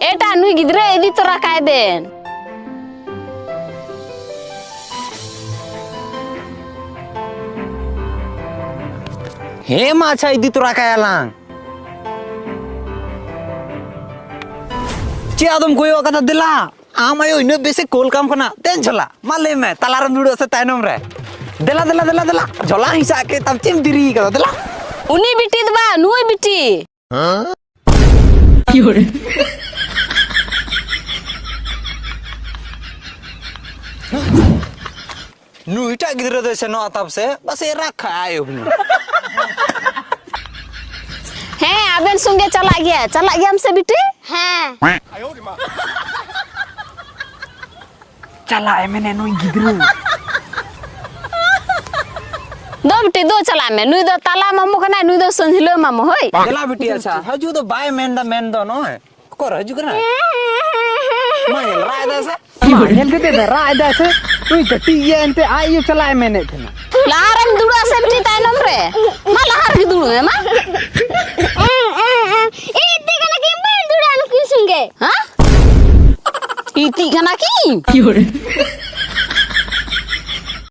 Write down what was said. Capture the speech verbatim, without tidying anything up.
ᱮᱴᱟᱜ ᱱᱩᱭ ᱜᱤᱫᱽᱨᱟᱹ ᱤᱫᱤ ᱛᱚᱨᱟ ᱠᱟᱭ ᱵᱮᱱ᱾ ᱦᱮᱸ ᱢᱟ, ᱟᱪᱪᱷᱟ, ᱤᱫᱤ ᱛᱚᱨᱟ ᱠᱟᱭᱟᱞᱟᱝ᱾ ᱪᱮᱫ ᱟᱫᱚᱢ ᱠᱚᱭᱚᱜ ᱠᱟᱫᱟ? ᱫᱮᱞᱟ, ᱟᱢ ᱟᱭᱳ ᱤᱱᱟᱹᱜ ᱵᱮᱥᱮ ᱠᱳᱞ ᱠᱟᱢ ᱠᱟᱱᱟ, ᱫᱮᱱ ᱡᱷᱚᱞᱟ᱾ ᱢᱟ ᱞᱟᱹᱭ ᱢᱮ, ᱛᱟᱞᱟ ᱨᱮᱢ ᱫᱩᱲᱩᱵ ᱥᱮ ᱛᱟᱭᱱᱚᱢ ᱨᱮ? ᱫᱮᱞᱟ, ᱫᱮᱞᱟ, ᱫᱮᱞᱟ, ᱫᱮᱞᱟ, ᱡᱷᱚᱞᱟ ᱦᱤᱥᱟᱹᱵ ᱠᱮᱫ ᱛᱟᱢ, ᱪᱮᱫ ᱮᱢ ᱫᱮᱨᱤ ᱠᱟᱫᱟ? ᱫᱮᱞᱟ᱾ ᱩᱱᱤ ᱵᱤᱴᱤ ᱫᱚ ᱵᱟᱝ, ᱱᱩᱭ ᱵᱤᱴᱤ᱾ ᱱᱩᱭᱴᱟᱜ ᱜᱤᱫᱽᱨᱟᱹ ᱫᱚᱭ ᱥᱮᱱᱚᱜᱼᱟ ᱛᱟᱵ ᱥᱮ, ᱵᱟᱥᱮ ᱨᱟᱜ ᱠᱷᱟᱡ ᱟᱭᱳ ᱦᱩᱱᱟᱹᱝ᱾ ᱦᱮᱸ, ᱟᱵᱮᱱ ᱥᱚᱸᱜᱮ ᱪᱟᱞᱟᱜ ᱜᱮᱭᱟ, ᱪᱟᱞᱟᱜ ᱜᱮᱭᱟᱢ ᱥᱮ ᱵᱤᱴᱤ? ᱦᱮᱸ᱾ ᱪᱟᱞᱟᱜ ᱮ ᱢᱮᱱᱮ ᱱᱩᱭ ᱜᱤᱫᱽᱨᱟᱹ᱾ ᱫᱚ ᱵᱤᱴᱤ, ᱫᱚ ᱪᱟᱞᱟᱜ ᱢᱮ, ᱱᱩᱭ ᱫᱚ ᱛᱟᱞᱟ ᱢᱟᱢᱚ ᱠᱟᱱᱟᱭ, ᱱᱩᱭ ᱫᱚ ᱥᱟᱹᱡᱷᱞᱟᱹ ᱢᱟᱢᱚ, ᱦᱳᱭ᱾ ᱫᱮᱞᱟ ᱵᱤᱴᱤ, ᱟᱪᱪᱷᱟ, ᱦᱤᱡᱩᱜ ᱫᱚ ᱵᱟᱭ ᱢᱮᱱᱫᱟ, ᱢᱮᱱ ᱫᱚ ᱱᱚᱜᱼᱚᱭ᱾ ᱚᱠᱚᱨ ᱦᱤᱡᱩᱜ ᱠᱟᱱᱟ? ᱢᱟ ᱧᱮᱞ, ᱨᱟᱜ ᱮᱫᱟᱭ ᱥᱮ? ᱢᱟ ᱧᱮᱞ ᱠᱟᱛᱮ ᱫᱚ ᱨᱟᱜ ᱮᱫᱟᱭ ᱥᱮ? ᱩᱭ ᱠᱟᱹᱴᱤᱡ ᱜᱮᱭᱟ ᱮᱱᱛᱮ, ᱟᱡ ᱟᱭᱳ ᱪᱟᱞᱟᱜ ᱮ ᱢᱮᱱᱮᱫ ᱛᱟᱦᱮᱱᱟ᱾ ᱞᱟᱦᱟ ᱨᱮᱢ ᱫᱩᱲᱩᱵᱼᱟ ᱥᱮ ᱵᱤᱴᱤ ᱛᱟᱭᱱᱚᱢ ᱨᱮ? ᱢᱟ ᱞᱟᱦᱟ ᱨᱮᱜᱮ ᱫᱩᱲᱩᱵ ᱢᱮ, ᱢᱟ᱾ ᱤᱧ ᱤᱛᱤᱡ ᱠᱟᱱᱟ ᱠᱤᱱ, ᱵᱟᱹᱧ ᱫᱩᱲᱩᱵᱼᱟ ᱱᱩᱠᱤᱱ ᱥᱚᱸᱜᱮ᱾ ᱦᱮᱸ? ᱤᱛᱤᱡ ᱠᱟᱱᱟ ᱠᱤᱱ?